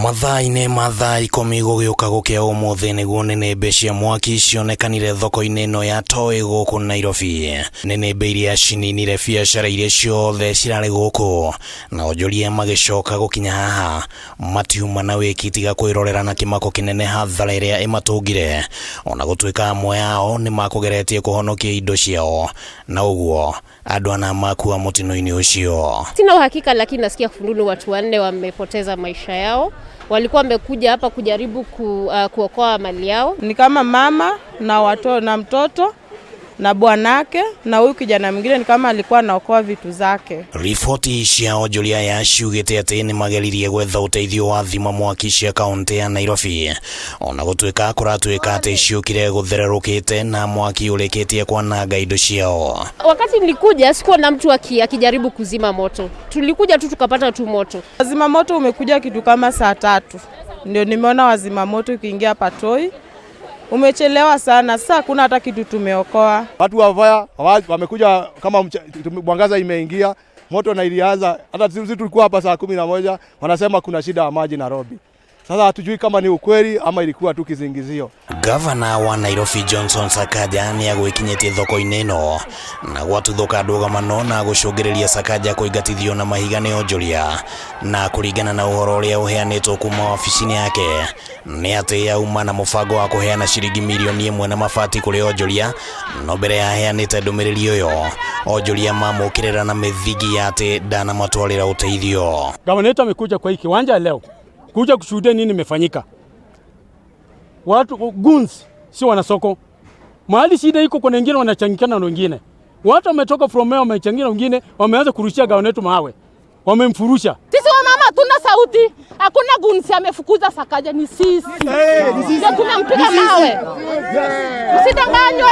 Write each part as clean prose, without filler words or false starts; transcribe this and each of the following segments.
Mathaa-inĩ ma thaa 10 gũgĩũka gũkĩa ũmũthĩ nĩguo nĩnĩmbĩ cia mwaki cionekanire thoko-inĩ ĩno ya Toi gũkũ Nairobi. Nĩnĩmbĩ iria cininire biacara iria ciothe cirarĩ gũkũ na onjoria magĩcoka gũkinya haha matiuma na wĩki tiga kwĩrorera na kĩmako kĩnene hathara ĩrĩa ĩmatũngire, ona gũtuĩka amwe ao nĩmakũgeretie kũhonokia indo ciao na ũguo andũ ana makua mũtino-inĩ ũcio. Sina uhakika lakini nasikia fununu watu 4 wamepoteza maisha yao. Walikuwa wamekuja hapa kujaribu kuokoa mali yao. Ni kama mama na watoto na mtoto na bwanake na huyu kijana mwingine ni kama alikuwa anaokoa vitu zake. Riboti cia onjoria aya ciugĩte atĩ nĩmageririe gwetha ũteithio wa thima mwaki cia kaunti ya Nairobi, ona gũtuĩka kũratuĩka atĩ ciũkire gũthererũkĩte na mwaki ũrĩkĩtie kwananga indo ciao. Wakati nilikuja sikuwa na mtu akijaribu kuzima moto. Tulikuja tu tukapata tu moto. Wazima moto umekuja kitu kama saa 3. Ndio nimeona wazima moto ukiingia hapa Toi. Umechelewa sana, sasa hakuna hata kitu tumeokoa. Watu wa fire wamekuja kama mwangaza imeingia, moto na ilianza. Hata sisi tulikuwa hapa saa 11, wanasema kuna shida ya maji Nairobi. Sasa hatujui kama ni ukweli ama ilikuwa tu kizingizio. Gavana wa Nairobi Johnson Sakaja nĩ agwĩkinyĩtie thoko-inĩ ĩno na gwatuthũka ndũgamano na gũcũngĩrĩria Sakaja kũingatithio na mahiga nĩ onjoria, na kũringana na ũhoro ũrĩa ũheanĩtwo kuma wabici-inĩ yake nĩ atĩ auma na mũbango wa kũheana ciringi mirioni 1 na mabati kũrĩ onjoria, no mbere ya aheanĩte ndũmĩrĩri ĩyo onjoria mamũkĩrĩra na mĩthingi ya atĩ ndanamatwarĩra ũteithio. Gavana wetu amekuja kwa hii kiwanja leo kuja kushuhudia nini imefanyika. Watu goons si wanasoko. Mahali shida iko kuna wengine wanachangikana na wengine. Watu wametoka from where wamechangia na wengine wameanza kurushia gavana wetu mawe. Wamemfurusha. Sisi wamama hatuna sauti. Hakuna goons amefukuza Sakaja, ni sisi. Ndio tunampiga mawe. Msidanganywe.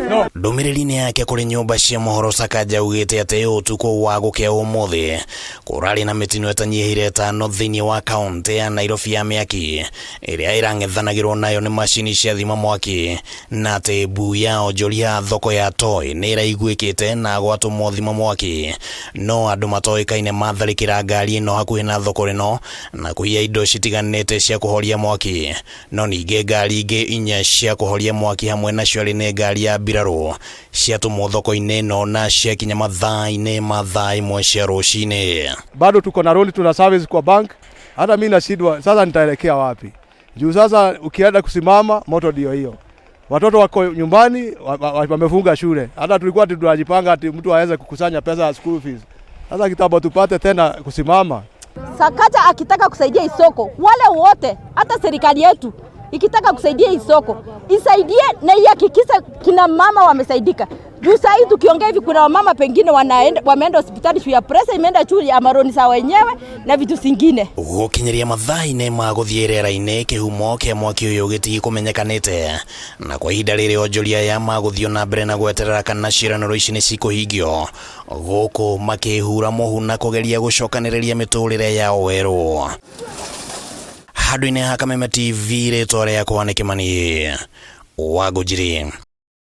No. Ndũmĩrĩri-inĩ yake kũrĩ nyũmba cia mohoro Sakaja augĩte atĩ ũtukũ wa gũkĩa ũmũthĩ kũrarĩ na mĩtino ĩtanyihĩire 5 thĩinĩ wa kaunti ya Nairobi ya mĩaki ĩrĩa ĩrang'ethanagĩrwo nayo nĩ macini cia thima mwaki, na atĩ mbu ya onjoria thoko ya Toi nĩ ĩraiguĩkĩte na gwatũmwo thima mwaki, no andũ matoĩkaine matharĩkĩra ngari ĩno hakuhĩ na thoko ĩno na kũiya indo citiganĩte cia kũhoria mwaki, no ningĩ ngari ingĩ 4 cia kũhoria mwaki hamwe nacio arĩ nĩ ngari ya mbirarũ ciatũmwo thoko-inĩ ĩno na ciakinya mathaa-inĩ ma thaa 1 cia rũcinĩ. Bado tuko na loan, tuna service kwa bank. Hata mimi nashindwa sasa nitaelekea wapi? Juu sasa ukienda kusimama moto ndio hiyo. Watoto wako nyumbani wamefunga shule. Hata tulikuwa tunajipanga ati mtu aweze kukusanya pesa ya school fees. Sasa kitambo tupate tena kusimama. Sakaja akitaka kusaidia isoko, wale wote hata serikali yetu ikitaka kusaidia isoko, isaidie na ihakikishe kina mama wamesaidika. Juu saa hii tukiongea hivi kuna wamama pengine wameenda hospitali juu ya pressure imeenda juu ya maroni za wenyewe na vitu zingine. Gũkinyĩria mathaa-inĩ ma gũthiĩ rĩera-inĩ kĩhumo kĩa mwaki ũyũ gĩtikũmenyekanĩte, na kwa ihinda rĩrĩ onjoria aya magũthiĩ na mbere na gweterera kana ciĩranĩro ici nĩ cikũhingio, gũkũ makĩhura mũhu na kũgeria gũcokanĩrĩria mĩtũrĩre yao werũ. Handũ-inĩ ha Kameme TV, rĩtwa rĩakwa nĩ Kĩmani wa Ngũnjiri.